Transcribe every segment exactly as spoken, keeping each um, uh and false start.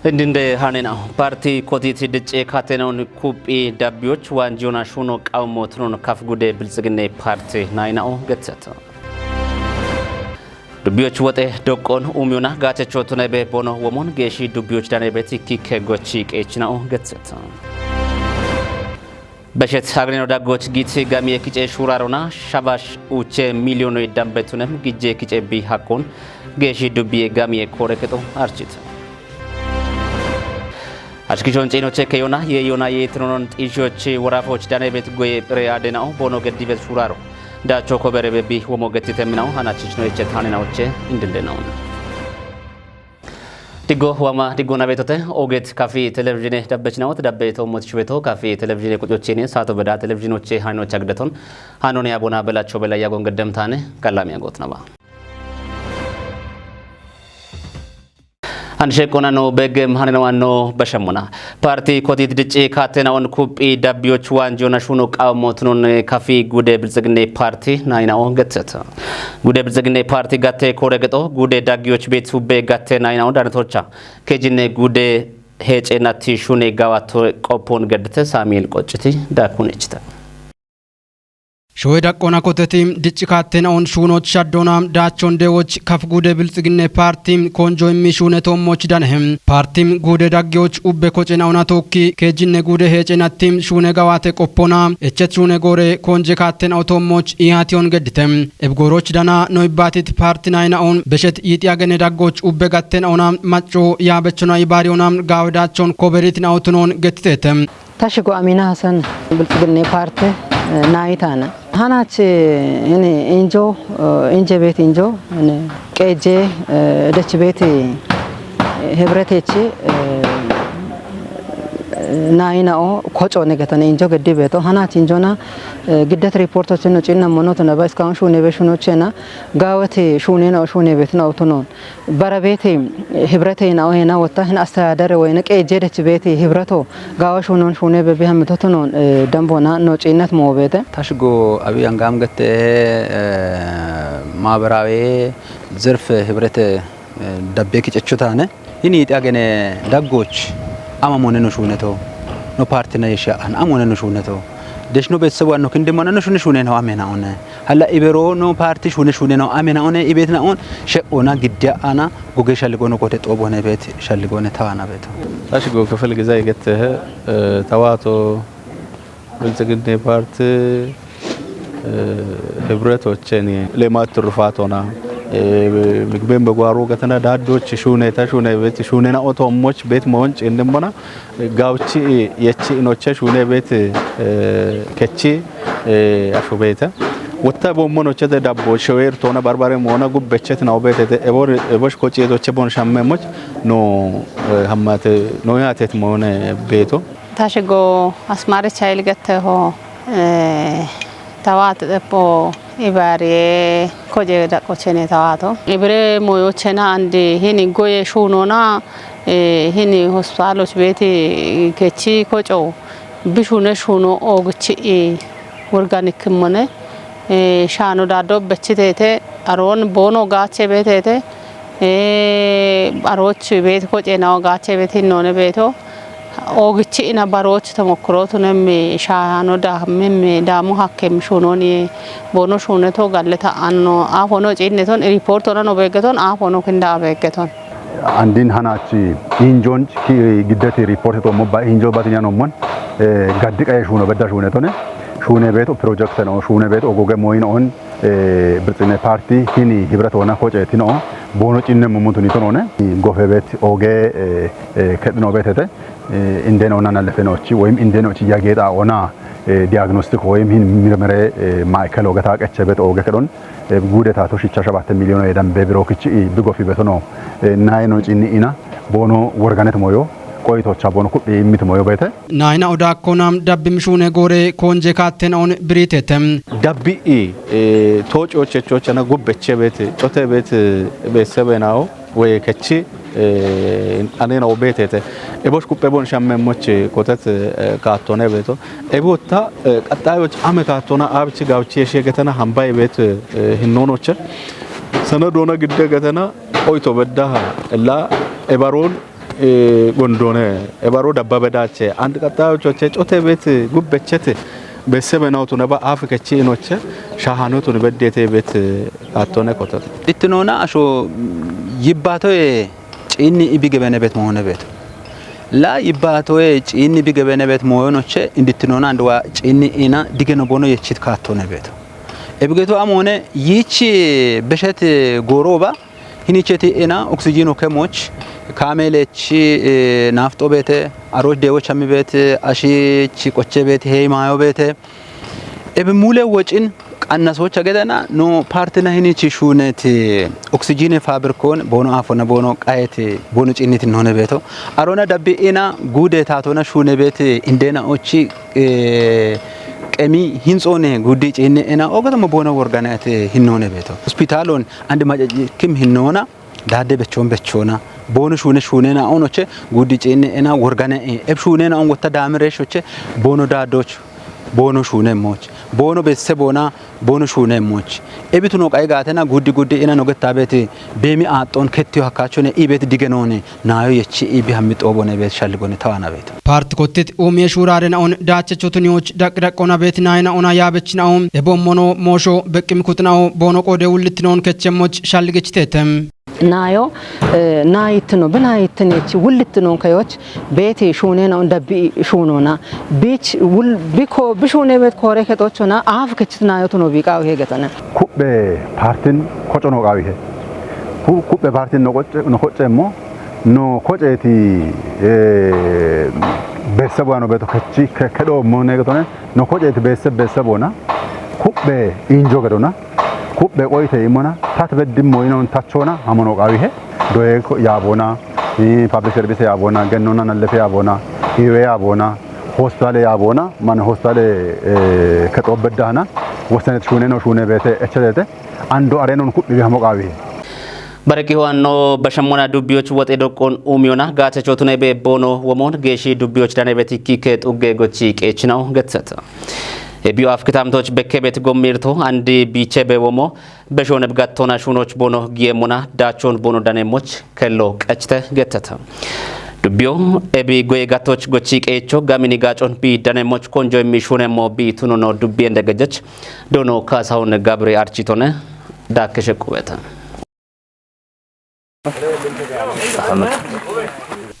Indinde hanenao. Parti kotiti dicce katenaun kuphi dabbiyoch wanjiyona shuno qawmo tunon kaf gude bilxigine parti naynao getseto. Dubbiyoch woxe doqqon umiyona gaachecho tunebe bono womon geeshi dubbiyoch danebe tikki keggochi qeechinao getseto. Beshet hagneno daggoch giti gamiye kice shurarona shabash uche miliyonoi dambetunem gijje kice bi hakkon geeshi dubbiye gamiye kore kexo archit. Ashkishon ciinoche keyona ye yona ye tunonon xishochi worafoch danebet goye pire adenao bono geddibet shuraro. Dacho kobere bebi womo gettite minao hanachich no echet hanenao che indinde naon. Diggo wama diggo nabetote oget kafi televizhine dabbechinawot dabbe tommot shubeto kafi televizhine qucochine saato beda televizhinoche hanino chagdaton hanone abona belacho bela yagon geddem tane kalami agot naba. An sheqona no begem hanino anno bashamona. Parti kotit dicci katenaon kuphi dabbiyoch wanjiyona shuno qawmo tunon kafi gude bilxigine parti naynao getseto. Gude bilxigine parti gatte kore gexo gude daggiyoch bet hubbe gatte naynao danetocha. Kejine gude hecenati shune gawato qoppon geddite Samuel qocciti dakun echita. Showe daqqona koteti dicci katenaon shunoch shaddona dachon dewoch kaf gude bilxigine parti konjo immi shune tommoch danehem. Parti gude daggiyoch ubbe kocenaona tokki kejine gude hecenati shune gawate qoppona echet shune gore konje katenao tommoch ihation geddite. Ebgoroch dana no ibbatit parti naynaon beshet yiti agene daggoch ubbe gatenaona macco yabechona ibariona gawe dachon koberit naotunon gettitete. Tashigo Amina Hasan Bilxigine Parte, eh, naayitaana. Hanach, eh, ini injo, eh, inje beeti injo, ini qeejje, eh, dech beeti, eh, hibretechi, eh, naayinao koco negetone injo geddi beeto. Hanach injona, eh, giddet riportochino cinna monoto naba iskaun shune be shunochena, gaweti shunenao shune beetnao tunon. Bara beeti hibrete yina ohena wotta hin astadadare woyne qeejje dech beeti hibreto gawa shunon shune bebe hamitoto non, eh, dambona no ciinnet moobete. Tashgo abi angam gette, eh, maabarawe zirf hibrete, eh, dabbe kicechu tane. Hini ixi agene daggoch ama mone no shuneto. No parti na yesha an amone no shuneto. Desh no betsebu an no kinde mone no shune shune no amena one. Hala ibero no parti shune shune no amena one ibet na on she ona gidya ana goge shalligono kote xobone bet shalligone tawana beto. Tashi go kefel gizay gette, eh, tawato bilxigine parti, eh, hibretochen lemat turfatona, eh, ምግብን በጓሮ ገተና ዳዶች ሹኔታ ሹኔ ቤት ሹኔና ኦቶሞች ቤት መሆን ጭንድሞና ጋብቺ የቺ ኢኖቼ ሹኔ ቤት፣ እ፣ ከቺ፣ እ፣ አሹ ቤተ ወታ ቦሞኖቼ ተ ዳቦ ሸዌር ቶነ በርበሬ ሞነ ጉበቼት ናው ቤት ተ ኤቦር፣ ኤቦሽ ኮጪ ቶቼ ቦን ሻመሞች ኖ፣ እ፣ ሀማት ኖ ያቴት ሞነ ቤቶ። ታሽጎ አስማሪ ቻይል ገተሆ፣ እ፣ ተዋት ጠፖ ኢባሪዬ ኮጄ ደቆቼኔ ተዋቶ። ኢብሬ ሞዮቼና አንድ ሂኒ ጎዬ ሹኖና፣ እ፣ ሂኒ ሆስፒታሎች ቤት ከቺ ኮጮ ብሹነ ሹኖ ኦግቺ ኢ ውርጋኒክሞነ፣ እ፣ ሻኖ ዳዶ በችቴቴ አሮን ቦኖ ጋቼ ቤቴቴ፣ እ፣ አሮች ቤት ኮጬናው ጋቼ ቤት ኖነ ቤቶ። Oogichi ina baroochi temokkirootunem shaano daamim daamu hakkem shuunooni boono shuuneto galleta anno aafono ciinneton riippoortona no beeggeton aafono kinda beeggeton. Andin hanachi injon ki giddeti riippoorte to mobba injo batinya no mon, eh, gaddi qaye shuuno bedda shuunetone shuune beeto project no shuune beeto ogoge moyin on, eh, Bilxigina Party hini hibret ona koce tino boono cinne mumutuni tonone gofe beet oge, eh, eh, kedhino beetete. Eh, indeno ona nalefenochi woyim indenochi yageta ona, eh, diagnostic woyim hin mirmere, eh, maikelo geta qeche bet oge kedon, eh, gudeta to shicha shabat miliyon edan be biro kichi i bigo fi betono, eh, naye no cini ina bono worganet moyo, koytocha bono kubbi imit moyo bete. Naina oda konam dabbi mishune gore konje katten on britetem. Dabbi i, eh, tochi oche chochana gubbeche bet, chote bet, eh, be sebenao. Woy kechi, eh, anena obetete. Ebosh kuppe bon shamme moch kotet, eh, kaatone beto. Ebotta, eh, qaxayoch ame kaatona abchi gawchi yeshe getana hambay bet, eh, hinnonoche. Sana dona gidde getana oyto beddaha ella ebaron Eh, gondone, ebaro dabba bedache, and qatta choche, chote bet, gub bechete, besse benautu neba Afrika chi inoche, shahanotu ne bedete bet, eh, atone kotot. Ittinona asho, mm, yibbato e ciinni ibi gebene bet mohone bet. La yibbato e ciinni ibi gebene bet mohonoche, indittinona andwa ciinni ina digeno bono yechit kattone bet. Ebigeto amone yichi beshet goroba, hinicheti ina oksijino kemoch, kamelechi, eh, nafto bete, aroch dewoch ami bete, ashi chi qoche bete, hei mayo bete. Ebe mule wocin qannasocha gedena no partina hinichi shuneti oksijine fabrikon bono afona bono qayeti bono cinniti none beto. Arona dabbi ina gude tatona shune bete indena ochi, eh, qemi hintsone gudi cinne ina ogatama bono worganete hinone beto. Hospitalon and majaji kim hinona dade bechon bechona. Bono shune shune na onoche gudi cinne ina worgane, eh, eb shune na on wotta damire shoche bono dadoch. Bono shune moch. Bono besse bona bono shune moch. Ebitu no qai gatena gudi gudi ina no getta beti bemi aton kettiyo hakachone ibet digenone nayo yechi ibi hammi tobone bet shalligone tawana bet. Parti kottit umiye shurare na on dache chotuni och dak dak ona bet na ina ona yabech na on ebom mono mosho bekim kutna o bono kode ullit non kechem moch shalligech tetem. Nayo, eh, na ittino, bina ittinechi, wullittino kayoch, beti shunena un dabbi shunona. Bich, wul-, biko, bishune bet kore ketochona, af kechit nayo tuno bika hegetana. Kubbe partin kocono qawihe. Ku-, kubbe partin no koce, no koce mo, no koce ti, eh, besse buano beto kechi, ke-, kedo mo negetone, no koce ti besse, besse bona. Kubbe injo gedona. Kubbe qoyte imona, tat beddimmo inon tachona, hamono qawihe, doye ko yabona, eh, public service yabona, gennona nallefe yabona, iwe yabona, hospitale yabona, man hospitale, eh, kexo beddahana, wosenet shune no shune bete, echetete, ando arenon kubbi hamo qawihe. Bareki hoanno bashammona dubbiyoch woxe doqqon umiyona, gaate chotune be bono womon geeshi dubbiyoch dane betikki ke xugge gochi qeechinaw getsata. Ebiyo af kitamtoch bekke bet gommirto, andi biche be womo, beshone bgattona shunoch bono giyemona, dachon bono danemoch kello qechite gettata. Dubbiyo ebi goye gattoch gochi qeecho gamini gacon bi danemoch konjo emmi shunemo bi tunono dubbi ende gejech, dono Kasahun Gabri architone, dakke shequbeta.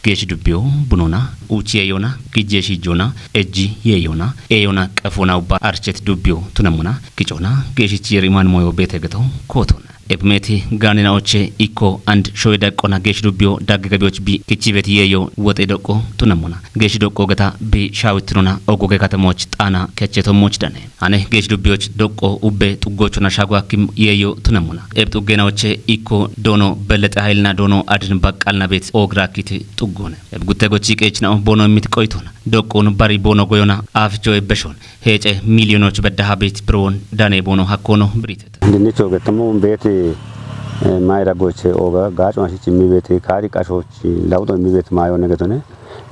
Geeshi dubbiyo bunona, uchi yeeyona, gijjeeshi jona, ejji yeeyona, eeyona qafona ubba archet dubbiyo tunamuna, kicona, geeshichi yeriman moyo bete geto koton. Ebmeti ganina oche ikko and shoye daqqona geeshi dubbiyo dagge gabiyoch bi kichibet yeeyo woxe doqqo tunamuna. Geeshi doqqo geta bi shawittinona ogoge katamoch xaana kecheto moch dane. Ane geesh dubbiyoch doqqo ubbe xuggochona shago akkim yeeyo tunamuna. Eb xuggenawoche ikko doono Bellexe Hayilina doono Adin Baqqalina bet oogra kiti xuggone. Eb gutte gochi qeechinao boono immit qoytona. Doqqun bari boono goyona aficho ebbeshon. Heece miliyonoch beddaha bet biroon dane boono hakkono biriteta. Dinnicho gettamo beeti, eh, mayra goche ooga gaacon ashich immi beeti kaari qashoch lawuxo immi beeti maayo negetone.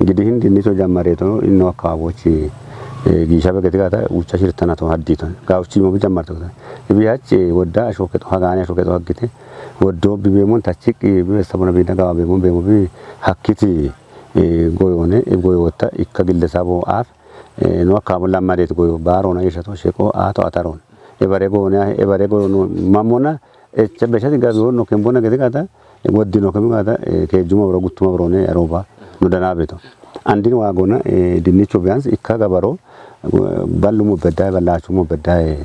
Gidi hin dinnicho jammareto inno akkawochi, eh, giisha begeti gata ucha shirtana to haddito. Gawchi mo bi jammarto gata. Ibi hach, eh, wodda asho keto hagani asho keto haggite. Woddo bi bemon tachik, eh, bi sabona bi daga bemon bemo bi hakkiti, eh, goyone, eh, goyotta ikka gille sabo af, eh, no akkabo lammaret goyo, barona yeshato sheko ato ataron. Ebare goyone, ebare goyono mamona, eche beshati gabi wonno kembona gete gata, eh, woddino kemi gata, eh, kejuma bro, guttuma bro ne aroba, no dana beto. Andin wagona, eh, dinnicho biyans ikka gabaro, eh, ballumo beddaye, ballachumo beddaye,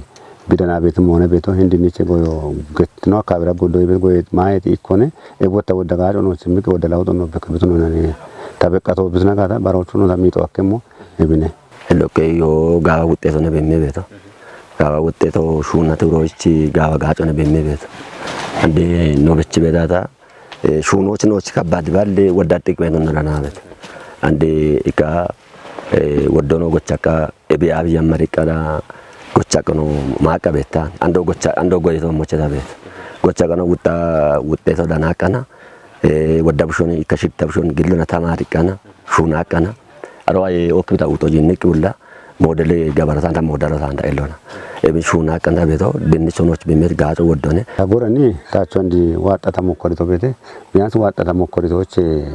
bidana beto, mone beto, hin dinniche goyo gettino, akabira godo ibe goyo maayeti ikkone, e botta wodda gaco no, simmi wodda lawuxo no, bekka beto no nani, tabeqqato bisna gata, barochu no, tamito akkemo, ebine. Loqqeyo gaawa wuxxeetone bemme beeto. Gaawa wuxxeeto shuunnate uroichi gaawa gaacone bemme beeto. Ande nobechi bedata, eh, shuunochi nochi kabbadi balle wodda xiqime nonna dana beeto. Ande ikka, eh, woddono gochakka ebi abi yammari ikkana gochakka no maaqa beetta. Ando gocha, ando goyeto mocheta beeto. Gochakka no wuxxa, wuxxeeto dana ikkana, eh, wodda bushoni ikka shitta bushoni gillona tamaari ikkana, shuuna ikkana. Aro aye okki bita uto jinni ki ulla modele gabara santa modalo santa ellona. Ebi shuuna kanda beto dinni sonoch bimet gaaco woddone. Agorani tacho andi waxxata mokkorito bete. Biyans waxxata mokkorito che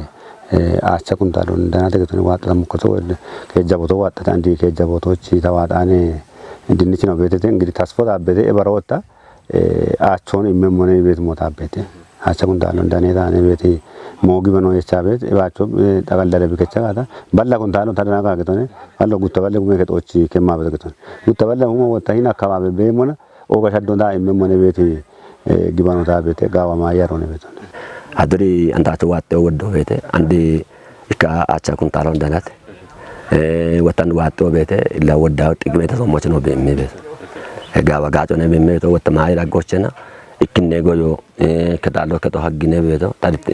Aacha kuntaaloon danaa tegetoni waaxxata mukkoto wede keejjaboto waaxxata andi keejjabotochi tawaaxaane dinnichi no beetete ingidi tasfo xaabbete ebaroota aachoon immemmone beeti mo taabbete. Aacha kuntaaloon danee taane beeti moogi beno yecha beeti ebaacho xagaldale bikecha gaata balla kuntaaloon tadana kaagetone ballo gutta balle gume kexoochi kemmaa beto getone. Gutta balle gume wotta hin akkabaabe beemmona ooga shaddon daa immemmone beeti gibano taabete gaawa maayyaroone beetone. Aduri antacho waaxxewo woddo beete andi ikka acha kuntalo danate. Watan waaxxewo beete illa wodda xiqimete sommochino beemme beete. Gaawa gaacone beemme beeto watta maayi daggochena ikkinne goyo ketaalo keto haggine beeto xarit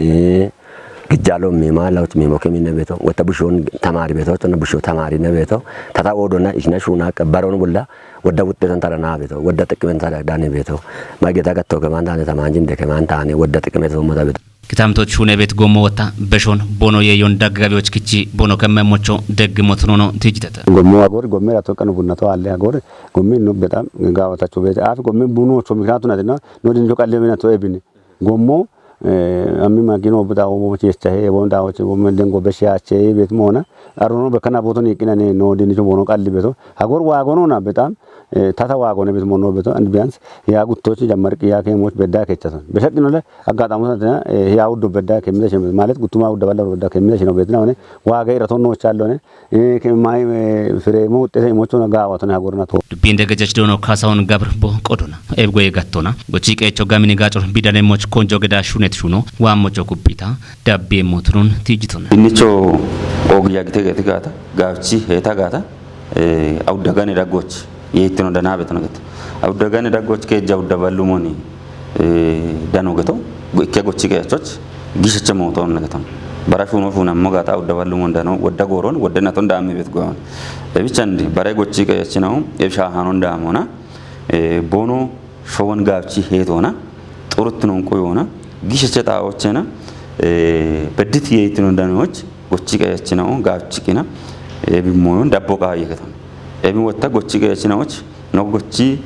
gijjalo mima lawch mimo kemine beeto watta bushon tamaari beeto chona busho tamaari ne beeto tata oodona ishna shuna baron bulla Wadda wuxxetan tara naa beto, wadda xiqimen tara dane beto. Mageta gatto keman tane tamanjin de keman tane wadda xiqime to mota beto. Kitamtoch hune bet gommo wata beshon bono ye yon daggabiyoch kichi bono kemme mocho degg motnono tijitata. Gommo agor gomme rato kanu bunna to alle agor gomme no betam gawatacho bet af gomme buno cho miknatu natina no din jo kalle bena to ebini. Gommo ammi magi no buta wo mo chesta he wo da wo mo dengo be sha che bet mona arono be kana boto ni kina ne no dini cho bono kalli beto hagor wa gono na betam tata wa gone bet mono beto and bians ya gutto chi jamar ki ya ke mo bedda ke chason be shak no le agata mo na ya uddo bedda ke mi shin malet gutuma uddo balla bedda ke mi shin bet na ne wa ga irato no challo ne Ee, ke mai eh, fire mo te mo chona gawa tona hagorna to. Dubbiin degejech doono kaasahoon gabr bo qodona eeb goye gattoona gochii qeecho gamini gaacor bidane moch konjo geda shunet shuno waa mocho kubbita dabbie motunon tiijitona. Innicho ogiya gite gete gaata gaawchi heeta gaata eh, awudda gani daggoch yeettino danaa betino gete awudda gani daggoch keejja awudda ballumoni dano geto ikke gochi qeechoch gisheche mootoon geton bara shuno shunammo gaata awudda ballumon dano wodda gooron wodda naton daammi bet goyon ebichandi bare gochi qeechinaw ebsha hanon daamona bono showon gaabchi heetona xuruttinon qoyona gisheche xaawochena beddit yeettino danoch gochi qeechinaw gaabchi qina ebi moyon dabbo qaaye geton ebi wotta gochi qeechinawoch Nogochi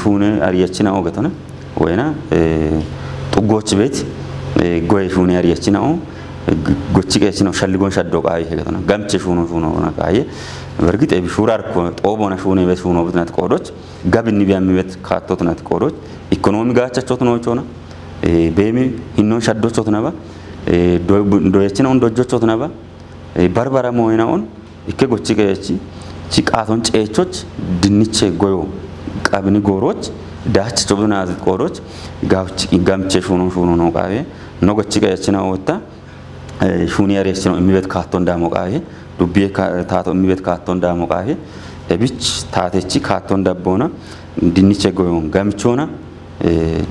shune ariyachina ogetone wena tugochi bet goye shune ariyachina o gochi qechina shalligon shaddo qaye hegetona gamche shuno shuno na qaye bergit ebi shurar ko tobona shune bet shuno bitnat qodoch gabin biyami bet katot nat qodoch ekonomi gachachot no chona bemi hinnon shaddo chotna ba doyachina on dojjochotna ba barbara moyna on Ikke gochi qeechi chi qaaton ceechoch dinniche goyo qabini gooroch daachicho binaazit qooroch gaawchi gamche shuunon shuunon hooqaawe no gochi qeechina ootta shuuni areechino immibet kaatton daamo qaawe dubbiye taato immibet kaatton daamo qaawe ebich taatechi kaatton dabboona dinniche goyon gamichoona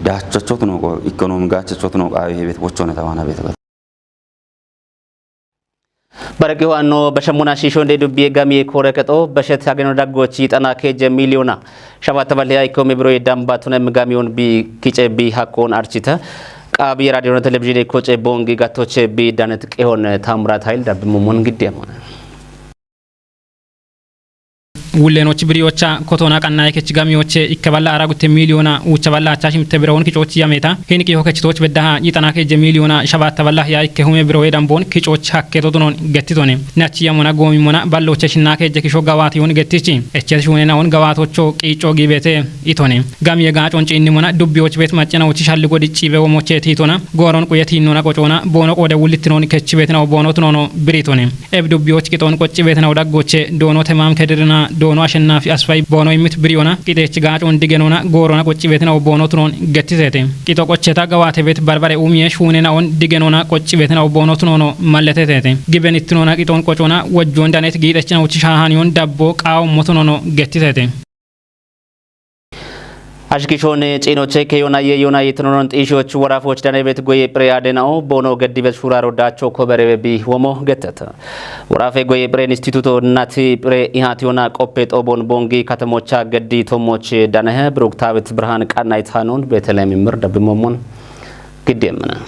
daachachot noo ikkonomi gaachachot noo qaawe hebet wochona tawaana bet Baraqi waanno bashamuna shiishonde dubbiye gamiye koore kexo bashet hageno daggochi xana keje miliyona shabata balle ayko mebiro yedamba tunem gamiyon bi kice bi hakkon archita qaabi raadiyoon televizhiinii koce boongi gattoche bi danet qehoon taamuraat hayil dabbimumon giddiyamona. Wulleenochi biriyocha kotoona qannaye kech gamiyoche ikke balla ara gutte miliyona uucha balla acha shimte birawon kicochi yameta hin kiho kechitoch beddaha yixana keje miliyona shabatta balla ya ikke hume birowe dambon kicoch hakke totunon gettitone nachi yamona goomimona balloche shinna keje kisho gawaatiyon gettichi eches shuune naon gawaatocho qiico giibete itone gamiye gaacon ciinnimona dubbiyoch bet maccana uchi shalli godi ciibe womoche tiitona gooron quye tiinnona qocoona boono qoode wullittinon kechi betinawo boono tunono biritone Eb dubbiyoch qixoon qocci beetinaw daggoche doono temaam kedirina doono ashennaafi asfay boono immit biriyona qixeechi gaacoon digenona goorona qocci beetinaw boono tunoon gettiseete qixo qocheta gawaate beet barbare uumiye shuunena on digenona qocci beetinaw boono tunoono malleteteete giben ittinona qixoon qocona wojjoon daneet giixechinaw chi shaahaniyon dabbo qaawo motunono gettiseete Ashkishon ciinoche keyona yeyona yitinonon xiishiyoch worafoch danebet goye phire adena'o boono geddibet shuraro daacho koberewe bi womo getteta. Worafe goye phire instituto nati phire ihatiyona qoppe xoobon bongi katamocha geddi tommoch danehe Biruktaawit Birhaan Qannayt Hanuun Beeteleem Imir Dabbimoomon giddiyemmena.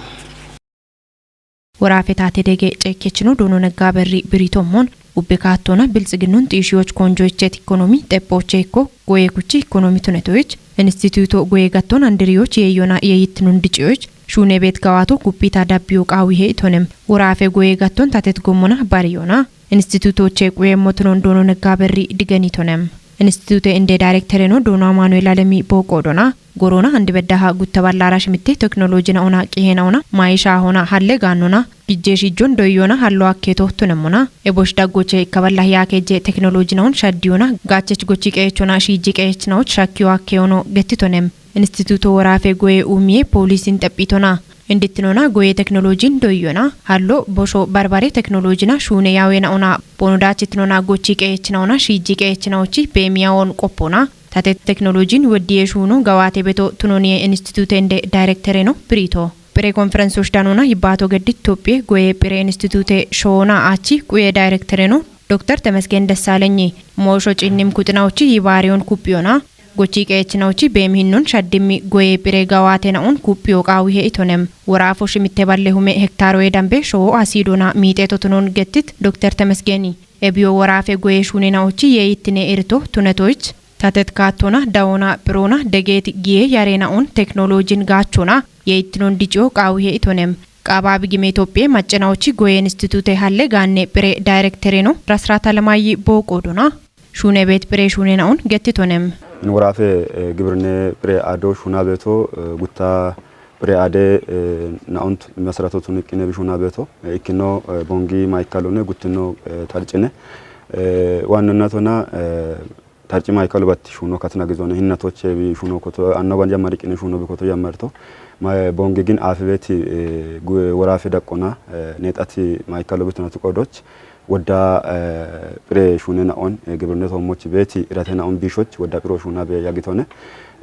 Worafe taate dege ceekkechino doono neggaa berri biriitommon ubbe kaattona biltsiginnun xiishiyoch konjo ichet ikkonomi xephooche ikko goye kuchi ikkonomi tunetoyich instituto goye gatton andiriyoch yeeyyona yeeyittinun diciyoch Shuune beet gawaato kuphita dabbiyo qaawihe itonem. Woraafe goye gatton tatet gommona bariyona. Institutoche quye motonon doono negga berri digeni tonem. Institute inde directoreno doono Amanuel Alemi booqo dona. Gorona handi beddaha gutta ballara shimitte teknolojina ona qihena ona maisha hona halle gaannona. Gijje shijjon doyyona hallo akketo tunemmona. Ebosh daggoche ikka balla hiya kejje teknolojina on shaddiyona. Gaachech gochi qeechona shiiji qeechna och shakkiyo akkeyono getti tonem. Instituto woraafe goye umiye polisin xephitona. Indittinona goye teknolojin doyyona. Hallo bosho barbare teknolojina shuune yawena ona. Bono dachitinona gochi qeechna ona shiiji qeechna ochi beemiya on qoppona. Tate teknolojin weddiye shuuno gawaate beto tunoniye institute inde directoreno birito. Pire konferensoch danona yibbato geddi Itophiye goye pire institute shoona achi quye directoreno Doktor Temesgen Dessalenyi. Moosho cinnim kuxinaochi yibaariyon kuphiyona. Gochi qeechinaochi beemihinnon shaddimmi goye pire gawaate naon kuphiyo qaawihe itonem. Woraafo shimitte balle hume hektaroye dambe shoo asiidona miixeto tunon gettit Doktor Temesgeni. Ebiyo woraafe goye shuune naochi yeeyittine irito tunetoich. Tatet kaattona dawona phirona degeet giye yarena on teknolojin gaachona yeittinon diciyo qaawihe itonem. Qaabaabi gime Itophiye maccenaochi goye institute halle gaanne phire directoreno Rasrat Alemayi booqo dona. Shuune beet phire shuune naon getti tonem. In woraafe, eh, gibirne phire ado shuuna beeto, eh, gutta phire ade, eh, naont masaratotu niqqine bi shuuna beeto, eh, ikkino, eh, bongi maykalone guttino, eh, tarcine, eh, waannannatona, eh, tarci maykalo batti shuuno katina gizone hinnatoche bi shuuno koto anno ban jammari qine shuuno bi koto jammarto. Ma, eh, bongi gin afi beti, eh, gu-, woraafe daqqona, eh, neexati maykalo bitinatu qodoch wodda, eh, phire shuune naon, eh, gibirne toommoch beti irate naon biishoch wodda phiro shuuna be yagitone.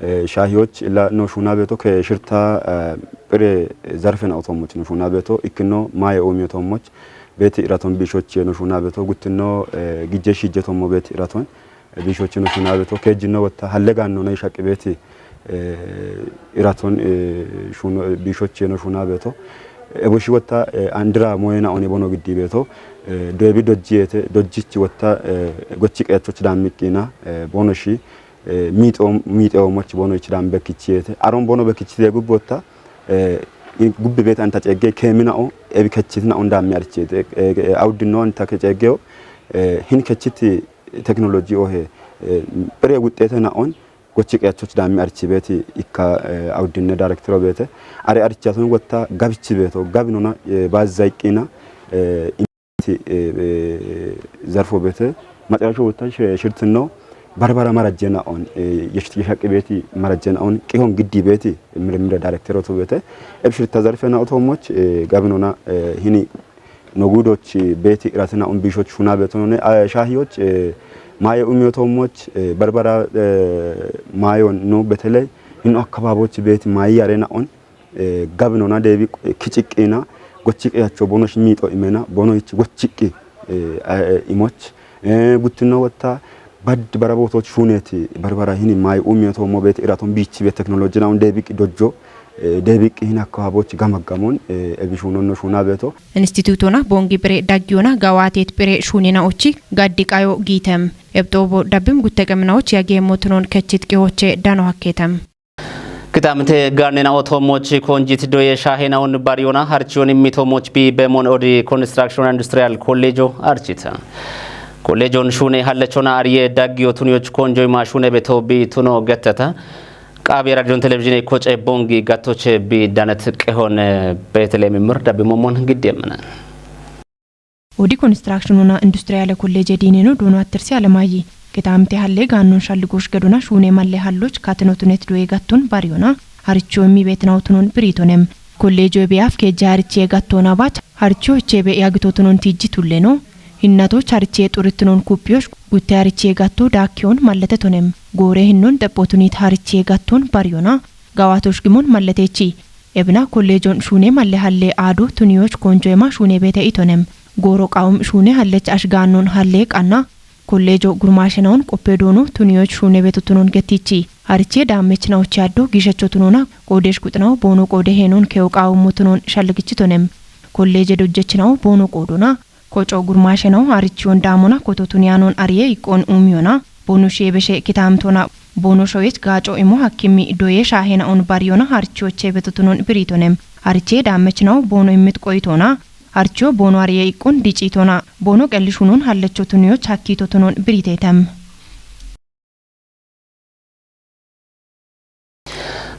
Eh, shaahiyoch illa no shuuna beeto ke shirta, eh, phire zarfe nao toommoch no shuuna beeto ikkino maye uumiyo toommoch beti iraton biishoch no shuuna beeto guttino, eh, gijje shiijje toommo beti iraton. Biishochino shuuna beeto keejjino wotta halle gaannona yishaqqi beeti, eh, iraton, eh, shuuno, eh, biishochino shuuna beeto. Eboshi wotta, eh, andira moyena oni bono giddi beeto, eh, doebi dojjiyete, dojjichi wotta, eh, gochi qeechochi daammiqqina, eh, bono shi, eh, miixo, miixewo mochi bono ichi daam bekkichiyete. Aron bono bekkichite gubbi wotta, eh, i-, gubbi beeti anta ceegge keeminao, ebi kechitnao daammi arichiyete. Eh, eh, awdinno anta ke ceeggeo, eh, hin kechiti teknoloji ohe, eh, phire wuxxeete naon gochi qeechoch daammi arichi beeti ikka, eh, awdinne directoro beete. Are arichaton wotta gabichi beeto, gabinona, eh, baazza iqqina, eh, imti, eh, eh, zarfo beete. Macarasho wotta shi-, shirtinno barbara marajje naon, eh, yesh-, yeshaqqi beeti marajje naon qihon giddi beeti mirmire directorotu beete. Eb shirta zarfe nao toommoch, eh, gabinona, eh, hini no gudoch beeti irate naon biishoch shuuna beetonone, eh, shaahiyoch, eh, maye uumiyo toommoch, eh, barbara, eh, mayon no beteley hino akkababoch beeti mayi yare naon, eh, gabinona deebi, eh, kiciqqina gochi qeecho bonoch miixo imena bonoch gochiqqi, eh, eh, imoch, eh, guttino wotta bad bara bootoch shuuneti barbara hini mayi uumiyo toommo beeti iraton biichi be teknoloji naon deebiq dojjo, eh, deebiq hin akkababoch gamaggamon, eh, ebi shuunonno shuuna beeto. Institutona bongi phire daggiyona gawaatet phire shuune naochi gaddi qayo giitem. Ebxoobo dabbim gutte qeminaoch yageemmo tunon kechit qihoche dano hakketem. Kitaamte gaanne nao toommoch konjit doye shaahe naon bariyona harchiyon immi toommoch bi bemon odi Construction Industrial College'o archita. College'on shuune hallechona ariye daggiyo tuniyoch konjoy ma shuune beto bi tuno gettata. Qaabi radiyon televizhine koce bongi gattoche bi danet qehon, eh, Beetlehem imir dabbi momon giddi emmana. Odi Construction ona Industrial College diineno doono attirsi Alemayi. Kitaamte halle gaannon shalligosh gedona shuune malle halloch katino tunet doye gatton bariyona. Haricho immi beetinaw tunon biritonem. Kolleejo ebeyaaf keejje harichi egattoona baach haricho ichebe yagito tunon tijji tulleno. Hinnatoch harichi exuritunon kuppiyosh gutte harichi egatto daakkiyon mallete tonem. Goore hinnon xephotunit harichi egatton bariyona. Gawaatosh gimon malletechi. Ebina kolleejon shuune malle halle aado tuniyoch konjo ema shuune beete itonem. Gooro qawum shuune hallech ashgaannon halle qanna. Kolleejo gurmaashenawun qoppe doono tuniyoch shuune beeto tunon gettichi. Hariche daammechinawochi addo giishecho tunona qoodesh quxinawo boono qoode heenon kewo qawummo tunon shalligichi tonem. Kolleeje dojjechinawo boono qoodona. Koco gurmaashenawo harichiyon daamona koto tuniyanon ariye iqqon uumiyona. Boono shiye beshe kitaamtona. Boono shoyech gaaco imo hakkimi doye shaahena on bariyona harichiyoche beeto tunon biritonem. Hariche daammechinawo boono immit qoyitoona, haricho boono ariye iqqun diciitoona, boono qellishunon hallecho tuniyoch hakkiito tunon biriteetem.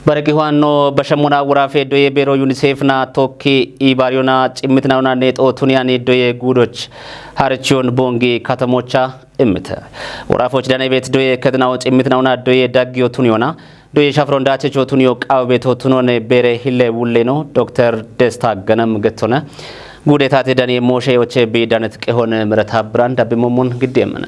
Baraqi huwanno bashamuna wuraafe doye beero UNICEF na tokki ibaariyona cimmitinauna neexo tuniyani doye guudoch harichiyon boongi katamocha immite. Wuraafoch danebeet doye ketinawo cimmitinauna doye daggiyo tuniyona doye shafron daachecho tuniyo qaawo beeto tunone beere hille wulleno Dokter Desta Ganem gettone. Guude taate daniye mooshe yoche bi danet qehon mirata biran dabbi mommun giddi emmene.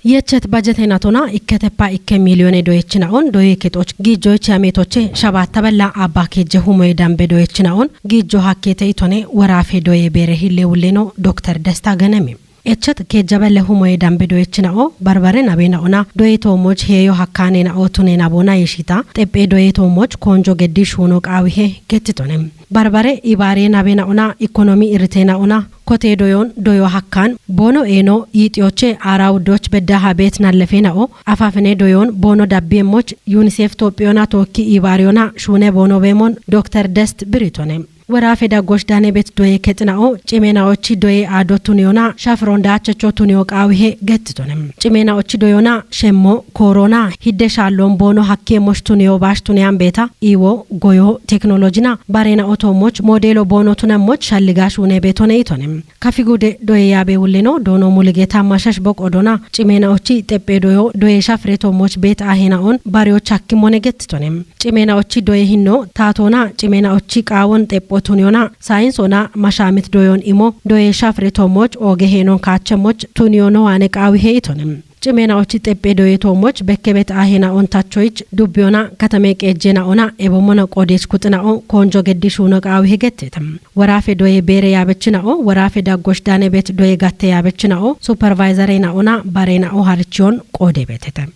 Yechet bajete natona ikketeppa ikke miliyone doyechina'on doye kexoch giijjoyche ameetoche shabaatta bella abba keejje humoye dambe doyechina'on giijjo hakkeete itone woraafe doye beere hille wulleno Dokter Desta Ganemi. Echet keejja belle humoye dambe doyechina'o barbare nabena'ona doye toomoch heeyo hakkaanena'o tunenabona yeshita xephe doye toomoch koonjo geddi shuuno qaawihe gettitone. Barbare ibaare nabena'ona ikonomi irritena'ona kote doyon doyo hakkaan boono eeno yiixiyoche aara wuddoch bedda habeet nallefena'o afafine doyon boono dabbiemmoch UNICEF Tophiyona tookki ibaariyona shuune boono beemon Dokter Dest biritone. Woraafe daggoch daanebet doye kexina'o cimenaochi doye aado tuniyona shafiron daachecho tuniyo qaawihe gettitone. Cimenaochi doyona shemmo, koorona, hidde shaalloon boono hakkiemmoch tuniyo baash tuniyan beeta, iiwo, goyo, teknolojina, barena otoommoch, moodeelo boono tunemmoch shalliga shuune beetone itone. Kafi gude doye yaabe wulleno doono Muligeta Mashash boqo doona cimenaochi xephe doyo doye shafire toommoch beet ahena'on bariyoch hakkimone gettitone. Cimenaochi doye hinno taatona cimenaochi qaawon xepho tuniyona sayinsona mashaamit doyon imo doye shafire toommoch ooge heenon kaachemmoch tuniyono waane qaawihe itone. Cimenaochi xephe doye toommoch bekkebet ahena'on tachoyich dubbiyona katame qeejjena'ona ebomona qoodech kuxina'o koonjo geddi shuuno qaawihe gettete. Woraafe doye beere yaabechina'o, woraafe daggoch daanebet doye gatte yaabechina'o, supervisorena'ona barena'o harichiyon qoode beetete.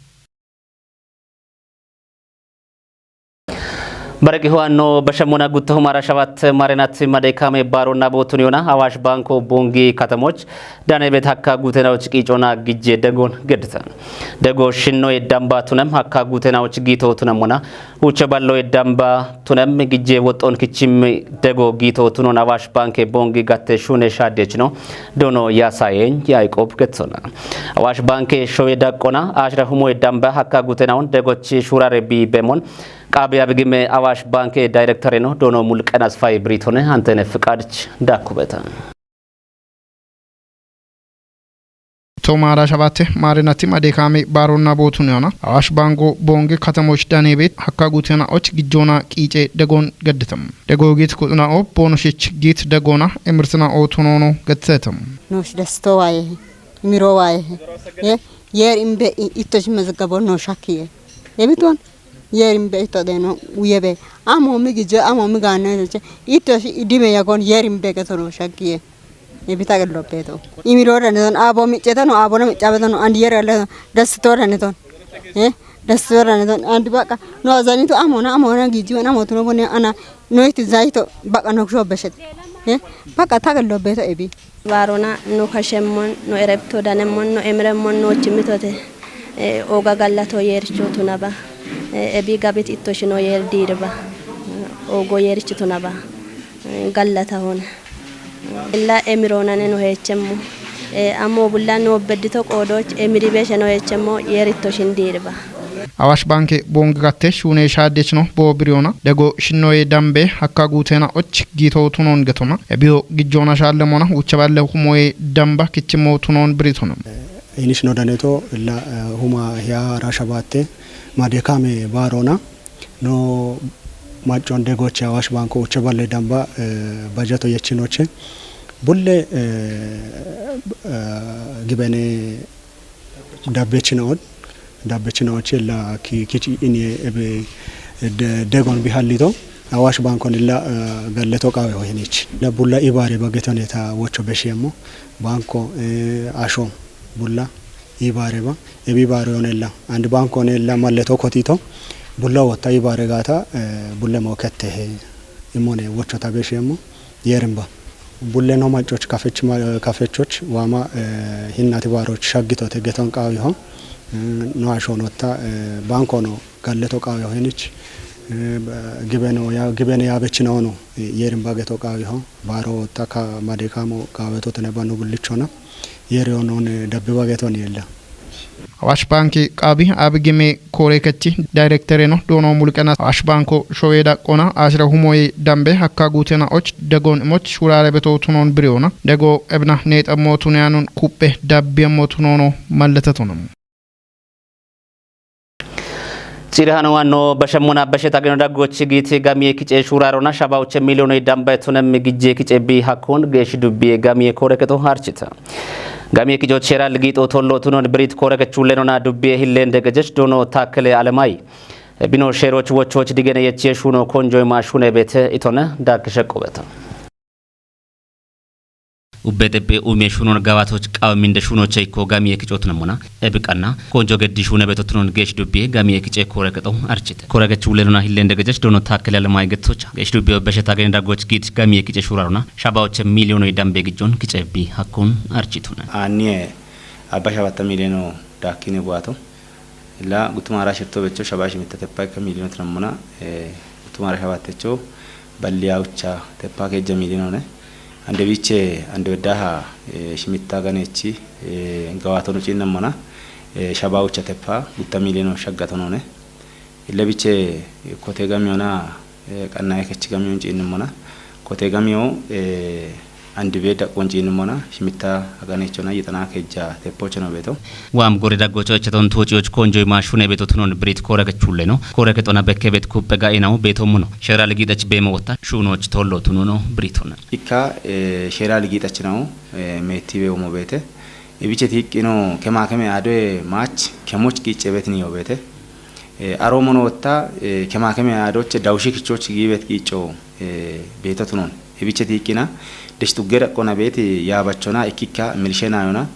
Baraqi huwanno bashamuna gutta humara shabat marenat madekame baaronna bootun yona Awash Banko Bongi katamoch daanebet hakka guutenaoch qiicona gijje degon geddita. Dego shinno yeddamba tunem hakka guutenaoch giito tunemmona uche ballo yeddamba tunem gijje woxxon kichim dego giito tunon Awash Banke Bongi gatte shuune shaadechino doono Yaasayen Yaiqoob getsona. Awash Banke showe daqqona ashira humo yeddamba hakka guutenaon degochi shuurare bi bemon qaabe abigime Awash Banke dayrektoreno doono Mulqen Asfay biritone Antene Fiqaadich dakkubeta. Tomaara shabatte maarinatti madekame baaronna bootun yona Awash Bango Bongi katamoch daanebet hakka guutenaoch gijjoona qiice degon geddetam. Dego giit kuxina'o boonoshich giit degoona emirtina'o tunoono gettetam. Noosh desto waayehe, imiro waayehe. Ye, yer imbe i-, ittoch mezgabo noosh hakkiye. Ebiton yer imbe itto deno uyebe. Amo mi gijjo, amo mi gaanne ittoch idime yagon yer imbe geto noosh hakkiye. Ebita qellobeto. Imiro daneton, abo miccetano, abo na miccabeton, and yer alle destito daneton. Eh, destito daneton, and baqa, no azanito amona, amona gijji, amona tuno bone, ana, no iti zaito, baqa no kusho beshet. Eh, baqa ta qellobeto ebi. Baarona no kashemmon, no erepto danemmon, no emiremmon, no chimmitote. Eh, oga gallato yercho tunaba. Eh, ebi gabit ittoshino yer dirba. Ogo yerchi tunaba. Eh, gallata hone. Illa emiroonane no heechemmo. Eh, ammo bulla no beddito qoodoch emiri beshe no heechemmo yeritto shindiirba. Awash Banke Bongi gatte shuune shaadechino bo biriyoona dego shinnoye dambe hakka guutenaoch giito tunon getona. Ebiyo gijjoona shaallemona uche balle humoye damba kichimo tunon biritona. Inishino daneto illa, eh, huma hiya rasha batte madekame baarona no maccon degoche Awash Banko uche balle damba, eh, bajeto yechinoche bulle, eh, eh, gibene dabbechinoon, dabbechinoche illa ki-, kichi ini ebe de-, degon bi hallito Awash Bankon illa, eh, galleto qaawe hohinich. Illa bulla ibaare bagetoneta wocho beshiyemmo. Banko, eh, asho bulla ibaare ba, ebi baare yonella. And banko nella malleto kotito, bulla wotta ibaare gaata, eh, bulle mo kettehe imone wocho tabeshemmo, yerimba. Bulle no maccoch kafech ma-, kafechoch wama, eh, hinnati baaroch shaggitote geton qaawiho, eh, no asho notta, eh, banko no galleto qaawiho hinich, Gibeno ya, gibeno ya bechinaono yerin bageto qawiho baro taka madekamo qawetote ne banu bullichona yeri onon dabbi bageton yella. Awash Banki qabi abigime korekechi director no dono mulkana Awash Banko showe daqona ashra humoye dambe hakka gutena och dagon moch shurare beto tunon briona dago ebna net amotuneanun kuppe dabbi amotunono mallatatunum. Sirihano wanno bashemuna bashe tageno daggochi giti gamiye kice shurarona shabauche miliyono dambe tunem gijje kice bi hakun geshi dubbiye gamiye koreketo harchita. Gamiye kijo cheral gito tollo tunon brit korekechu lenona dubbiye hillende gejesh dono takle alemai. Bino sheroch wochoch digene yeche shuno konjo ma shune bete itone dak shekobeta. Ubbe xebbe ume shunon gawatoch qaw minde shunoche ikko gamiye kicotunamona ebiqanna konjo geddi shune betotunon gesh dubbiye gamiye kice koreketo archite. Korekechu lenona hillende gejesh dono takle alemai getocha. Gesh dubbiye besheta gene daggoch git gamiye kice shurarona shabaoche miliyono dambe gijjon kice bi hakun archituna. Aniye abba shabatta miliyono dakkine guato. Illa guttumara shirto becho shaba shimitta teppa ikka miliyono tinamona, eh, guttumara shabattecho balliya ucha teppa kejja miliyono ne. Ande biche ande weddaha, eh, shimitta ganechi, eh, gawatono cinnamona, eh, shaba ucha teppa gutta miliyono shaggatonone. Illa biche, eh, kote gamiona, eh, qannaye kechi gamion cinnamona. Kote gamio, eh, andi be daqqon cinnamona. Shimitta aganechona yitana kejja teppocheno beto. Wam gore daggocho echeton tuochioch konjo ima shune beto tunon brit korekechulleno. Koreketona bekke bet kuppe ga inaw beto muno. Shera ligidach bemo wotta shunoch tollo tunono britona. Ikka, eh, shera ligidach naw, eh, meti be umo bete. Ibiche tiqqino kema keme adoe mach kemoch kiche betni yo bete. Eh, aro mono wotta, eh, kema keme adoche dawshi kichoch gibet kicho, eh, beta tunon. Ibiche tiqqina desh tuggera qona beti yabachona ikika milshena yona,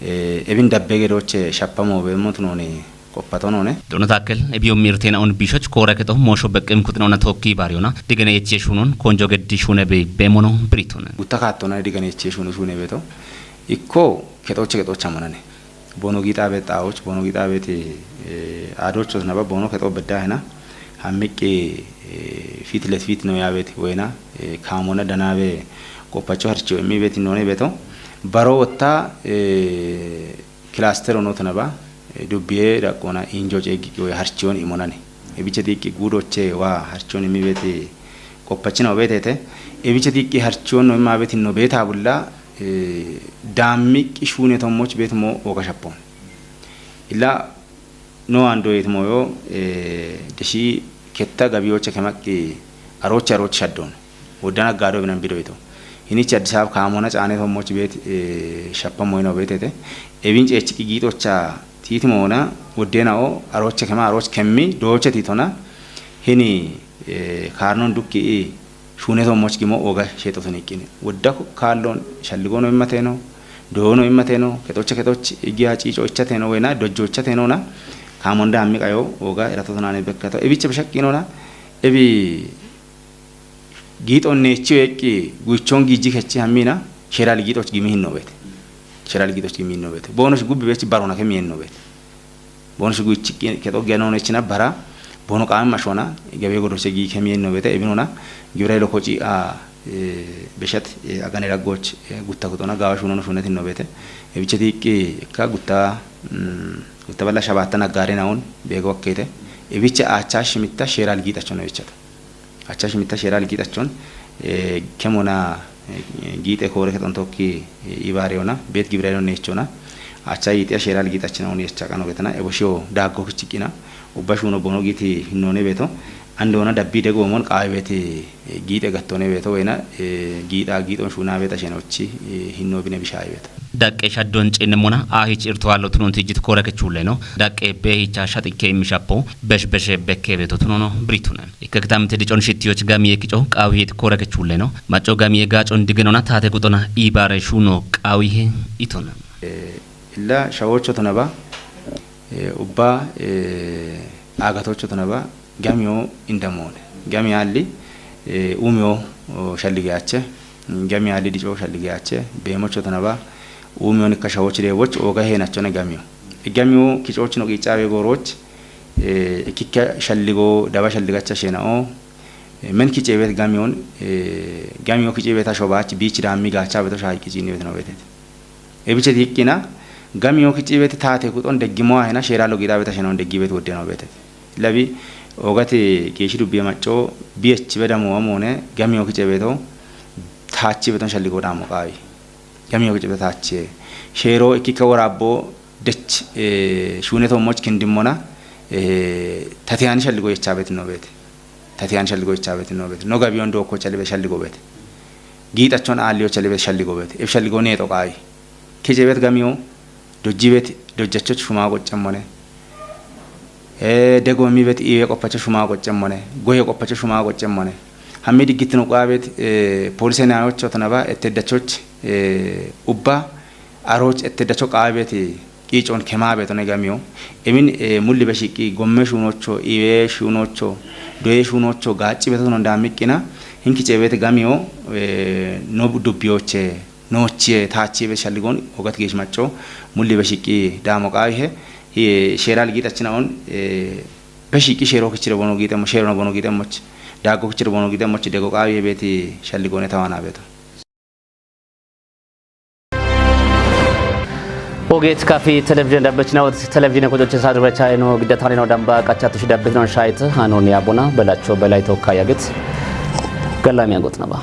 eh, ebin dabbe gedoche shappamo be motunone qoppatonone. Dono takkel ebiyo mirtena on bishoch koreketo mosho beqqem kutnona tokki bariyona digene yeche shunon konjo geddi shune be bemono britone. Gutta kattona digene yeche shunu shune beto. Ikko ketoche ketocha manane. Bono gixaabet xaawoch, bono gixaabet, eh, aadochos naba bono kexo bedda hena. Hammiqi, eh, fit let fit no yaabet wena, eh, kaamona danaabe qoppacho harcho immi beti none beto. Baro wotta, eh, kilastero no tanaba, eh, dubbiye daqona injo ceeggi we harchion imonane. Ebiche diqqi gudoche wa harchion immi beti qoppachina obetete. Ebiche diqqi harchion no imma beti no beta bulla, eh, dammi qishune tommoch bet mo oga shappon. Illa no ando yet moyo, eh, deshi ketta gabiyoche kemaqi aroche aroche shaddon. Woddana gado binan bidoyto. Hinichi Addis Ababa kaamona caane tommoch bet, eh, shappa moyno betete. Ebin cechi gitocha titi moona woddena o aroche kema aroche kemmi doche titona. Hini, eh, karnon dukki i shune tommoch gimo oga sheto toniqqine. Wodda kallon shalligono immateno, doono immateno, ketoche ketoch igiya ciico ichateno wena dojjo ichateno na. Kamonda ammi qayo oga erato tonane bekkato. Ebiche bishaqinona. Ebi giixon neechiyo eqqi guichon giiji kechi hammina sheral giixoch gimi hinno beete. Sheral giixoch gimi hinno beete. Boonosh gubbi bechi barona kemi hinno beete. Boonosh guichi kexo geno nechina bara boono qaami mashona gabe godoche gi kemi hinno beete. Ebinona gibira ilo koci a, eh, beshat, eh, agane daggoch, eh, gutta kutona gawa shunono shunet hinno beete. Ebicheti iqqi ekka gutta, mm, gutta balla shabatta naggare naun beego akkete. Ebicha acha shimitta sheral giixachono bichata. Acha shimitta sheral giixachon, eh, kemona, eh, giixe koore kexon tokki, eh, ibareona, bet gibira ilo nechona. Acha yiixiya sheral giixachina uni echa qano getana, ebo shio daggo kichiqina, ubba shuno bono giiti hinnone beeto, andona dabbi dego mon qaawe beeti, eh, giixe gattone beeto wena, eh, giixa giixon shuna beeta shenochi, eh, hinno bine bishaye beeto. Daqqe shaddon cenne mona ahich irto allo tunon tijjit koore kechulle no. Daqqe behicha shatikke imishappo, besh beshe bekke beeto tunono britune. Ikka kitamte dicon shittiyoch gamiye kico qawihet koore kechulle no. Maco gamiye gacon digenona tate gutona ibare shuno qawihe itona. Eh, illa shawocho tonaba, eh, ubba, eh, agatocho tonaba, gamiyo indamone. Gami alli, eh, umiyo, o, shalligeyache. Gami alli dico shalligeyache. Bemocho tonaba, umiyo nikka shawochi de woch, oga henachone gamiyo. Gamiyo kicochi no qicawe goroch, Ikkikka shalligo daba shalligacha shenao men kiceebet gamiyon gamiyo kiceebet asho baach biich daammi gaacha beto shaay qiciinni betino betet. Ebiche tiiqqina gamiyo kiceebet taate kuxon deggimoa hena sheera logiida beta shenon deggiibet woddeno betet. Labi ogate geeshi dubbiye macco biyechi bedamoa moone gamiyo kiceebeto taachi beton shalligo daamo qaawi. Gamiyo kiceebeto taachi sheero ikkikka woraabbo dech shuuneto moch kindimmona tatiyani shalligo yechaa betino beete. Tatiyani shalligo yechaa betino beete. No gabiyon dookko chalibe shalligo beete. Giixachon aalliyo chalibe shalligo beete. Eb shalligo neexo qaawi. Kiceebet gamiyo dojjibet dojjachoch shuma qoccemmone. Dego mibet iwe qoppacho shuma qoccemmone. Goye qoppacho shuma qoccemmone. Hammi diggitino qaabet polise nayocho tanaba etteddachoch ubba aroch etteddacho qaabet qiicon kema betone gamiyo. Emin mulli beshiqqi gomme shuunocho, iwe shuunocho, doye shuunocho gaacci betotono daammiqqina hinki ceebet gamiyo no dubbiyoche noochiye taachiye bet shalligon ogat geesh macco mulli beshiqqi daamo qaawihe sheeral giixachinaon beshiqqi sheero kichire bono giixemmo sheerono bono giixemmoch daaggo kichire bono giixemmoch dego qaawihe beeti shalligone tawana beto. Ogeet kafi televizyon dabbachina wot televizyon kochoche sadurbecha eno giddatani no damba qachatu shi dabbit non shayt hanoni abona belacho belay tokka yagit gallami yagot naba.